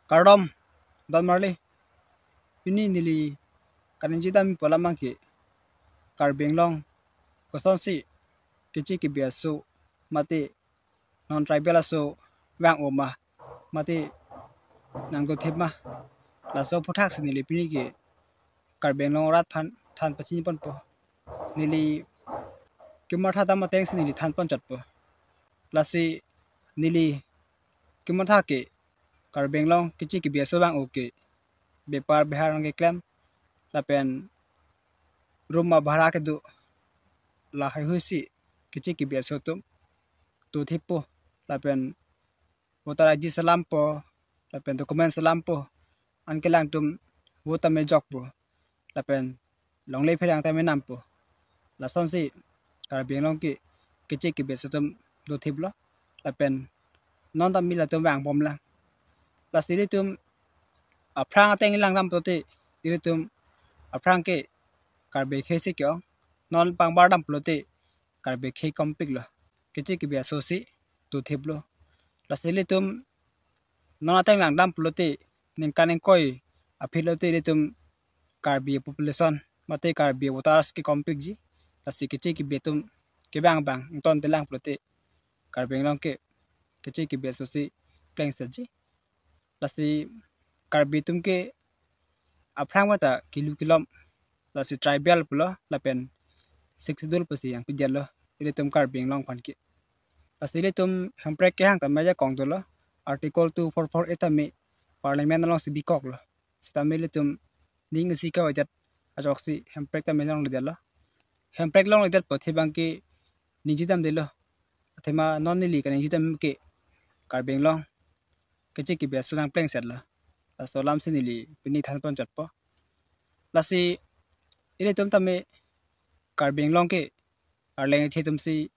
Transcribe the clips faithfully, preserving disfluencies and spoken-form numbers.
Kardom, don marli. Pini neli kaningje dam pu alam abangke Karbi Anglong kosonsi keche kebi aso mate non tribal aso vang-o ma mate nangdothip ma, laso aputhaksi neli pini ke Karbi Anglong arat aphan than pachini ponpo. Neli kematha dam atengsi neli than pon chotpo. Lasi neli kematha ke Karbi Anglong keche kebi aso vang-o ke bepar behar nangkeklem lapen room abhara kedo, lahai huisi keche kebi aso atum dothippo lapen voter I D selampo lapen document selampo, anke alangtum vote tame jokpo lapen longle phelang tame nampo. Lasonsi Karbi Anglong ke keche kebi aso atum dothiplo lapen non tame latum vangbomlang. Lasi ilitum aphrang ateng lang dam pulote, ilitum aphrang ke Karbi akhei si ke-ong, non pangbar dam pulote Karbi akhei kompiklo, keche kebi aso si dothiplo. Lasi ilitum non ateng lang dam pulote ningkan ingkoi aphi lote ilitum Karbi population mate Karbi voters ke kompikji. Lasi keche kebi atum kevang abang ingtontelang pulote Karbi Anglong ke keche kebi aso si plengsetji. Lasi Karbi atum ke aphrang mata kelu kelom, lasi tribal pulo lapen Sixth Schedule pusi nangpidetlo ilitum Karbi Anglong aphan ke. Lasi ilitum hemprek kehang tame ajakong dolo, Article two four four A tame Parliament alongsi bikoklo. Sitame ilitum ning isi kavaijat ajoksi hemprek tame longledetlo. Hemprek longledet apotsi abangke ningje damdetlo. Athema non neli kaningje dam ke Karbi Anglong keche kebi aso nangplengsetlo. Laso alamsi neli pini than pon chotpo. Lasi ilitum tame Karbi Anglong ke arleng athe atumsi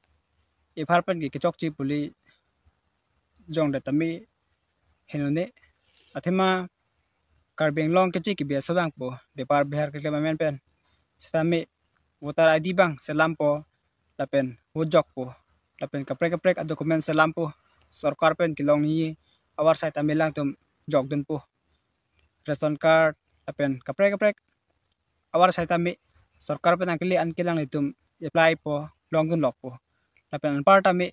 epharpan ke kechokche pu ili jongdet tame henone. Athema Karbi Anglong keche kebi aso vangpo, bepar behar keklem amen pen. Sitame voter I D abang selampo lapen vote jokpo lapen kaprek kaprek adocument selampo, sorkar pen kelongji avarsai tame alangtum jokdunpo. Ration card lapen kaprek kaprek avarsai tame sorkar pen nangkele anke alanglitum applypo, longdunlokpo. Lapen anpar tame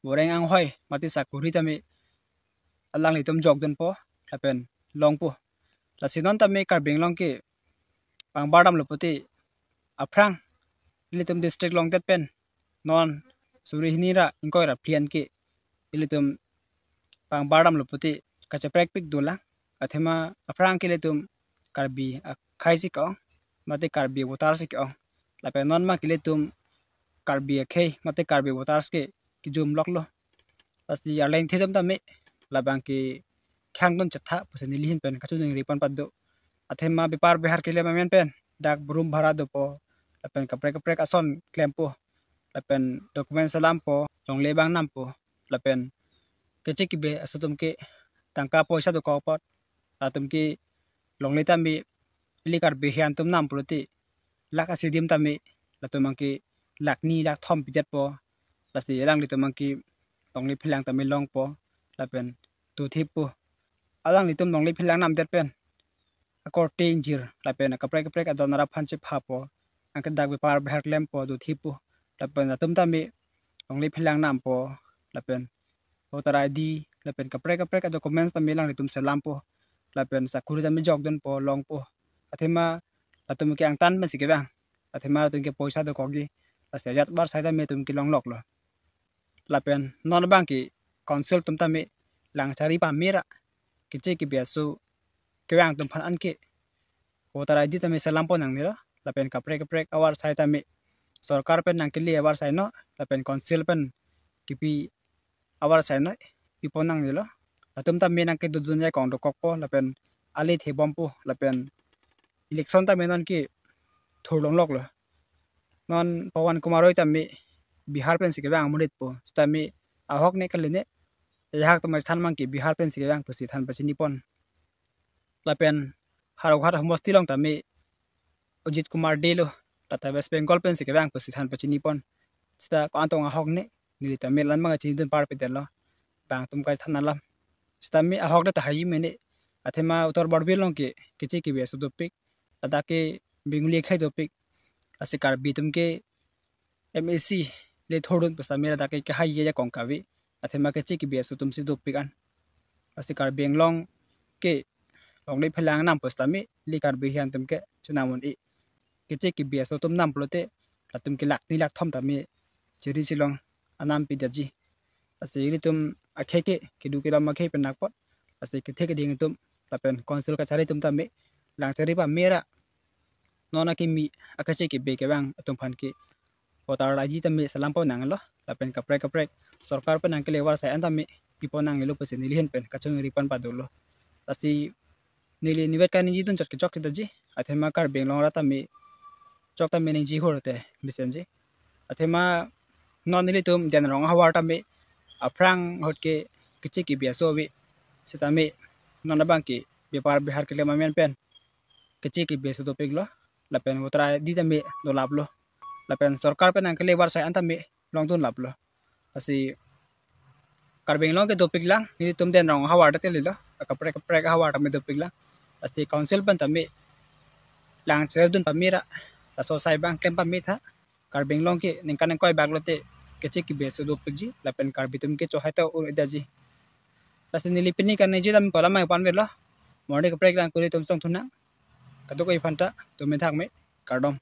boreng anghoi mate sakori tame alanglitum jokdunpo lapen longpo. Lasi non tame Karbi Anglong ke pangbar damlo pulote aphrang ilitum district Longtet pen non suri hini ra ingkoi ra phli anke ilitum pangbar damlo pulote kacheprekpik dolang. Athema aphrang ke ilitum Karbi akhei si ke-ong mate Karbi voters si ke-ong. Lapen non ma ke ilitum Karbi akhei mate Karbi voters ke kejumloklo. Lasi arleng athe atum tame labang ke khangdun chetha pusi neli ahin pen kachiningri pon pado. Athema bepar behar keklem amen pen dak room bhara dopo lapen kaprek kaprek ason klempo lapen document selampo, longle abang nampo lapen keche kebi aso atum ke tangka poisa dokok apot latum ke longle tame ili Karbi akhei atum nam pulote lakh isi adim tame latum abangke lakh ni lakh thom pidetpo. Lasi alanglitum abangke longle phelang tame longpo lapen dothippo. Alanglitum longle phelang namdet pen akorte ingjir lapen kaprek kaprek adon arap aphan chephapo, anke dak bepar behar klempo, dothippo. Lapen latum tame longle phelang nampo lapen voter I D lapen kaprek kaprek adocuments tame alanglitum selampo lapen sakori tame jokdunpo, longpo. Athema latum ke angtan pensi kevang, athema latum ke poisa dokokji. Lasi ajat avarsai tame latum ke longloklo. Lapen non abangke council atum tame lang chari pamera keche kebi aso kevang atum aphan anke voter I D tame selampo nangnelo lapen kaprek kaprek avarsai tame sorkar pen nangkele avarsai no lapen council pen kipi avarsai no pipon nangnelo. Latum tame nangkedodun ajakong dokokpo lapen ale thebompo lapen election tame non ke thurlongloklo. Non Pawan Kumar Roy tame Bihar pensi kevang amonitpo, sitame ahok ne kali ne, ajahak atum aphan abangke Bihar pensi kevang pusi than pachini pon. Lapen Howraghat homosti along tame Ajit Kumar Dey lo, lata West Bengal pensi kevang pusi than pachini pon. Sita ko-an tong ahok ne, neli tame la-an abang chinidun parpedetlo, bang atum kachethan alam. Sitame ahok ne tahai mene, Athema Uttar Borbil along ke keche kebe aso dopik, ladak ke Bengali akhei dopik. Lasi Karbi atum ke M A C le thordun pusitame ladak ke kehai ye jakong kave. Athema keche kebe aso atum si dopik an. Lasi Karbi Anglong ke longle phelang nam pusitame le Karbi ahin atum ke chenam un-e. Keche kebe aso atum nam pulote latum ke lakh ni lakh thom tame chiri silong anam pidetji. Lasi ilitum akhei ke kedo kelom akhei pen nakpot. Lasi kethe keding atum lapen council kachari atum tame lang chari pame ra non akimi akeche kebe kevang atum aphan ke voter I D tame selam pon nanglo, lapen kaprek kaprek sorkar pen nangkelevar sai an tame pipon nanglo pusi neli ahin pen kachongri pon padolo. Lasi neli nivet kaningje dun chot kechok sitame, athema Karbi Anglong rat tame chok tame ningje hur te mesenji. Athema non nelitum Denrong ahavar tame aphrang ahut ke keche kebe aso ave, sitame non abang ke bepar behar kelem amen pen keche kebe aso dopiklo, lapen voter I D tame dolaplo, lapen sorkar pen nangkelevar sai an tame longdunlaplo. Lasi Karbi Anglong ke dopik lang, nelitum Denrong ahavar ta telilo, kaprek kaprek ahavar tame dopik lang. Lasi council pen tame lang cherdun pame ra, laso sai abang klem pame tha. Karbi Anglong ke ningkan ingkoi bak lote keche kebe aso dopikji, lapen Karbi atum ke chohai ta un-edetji. Lasi neli pini kaningje tame pu alam nangpanvelo. Mo arni kaprek lang kuri atum chongthu nang. Kadokave aphanta tumi thak me, kardom.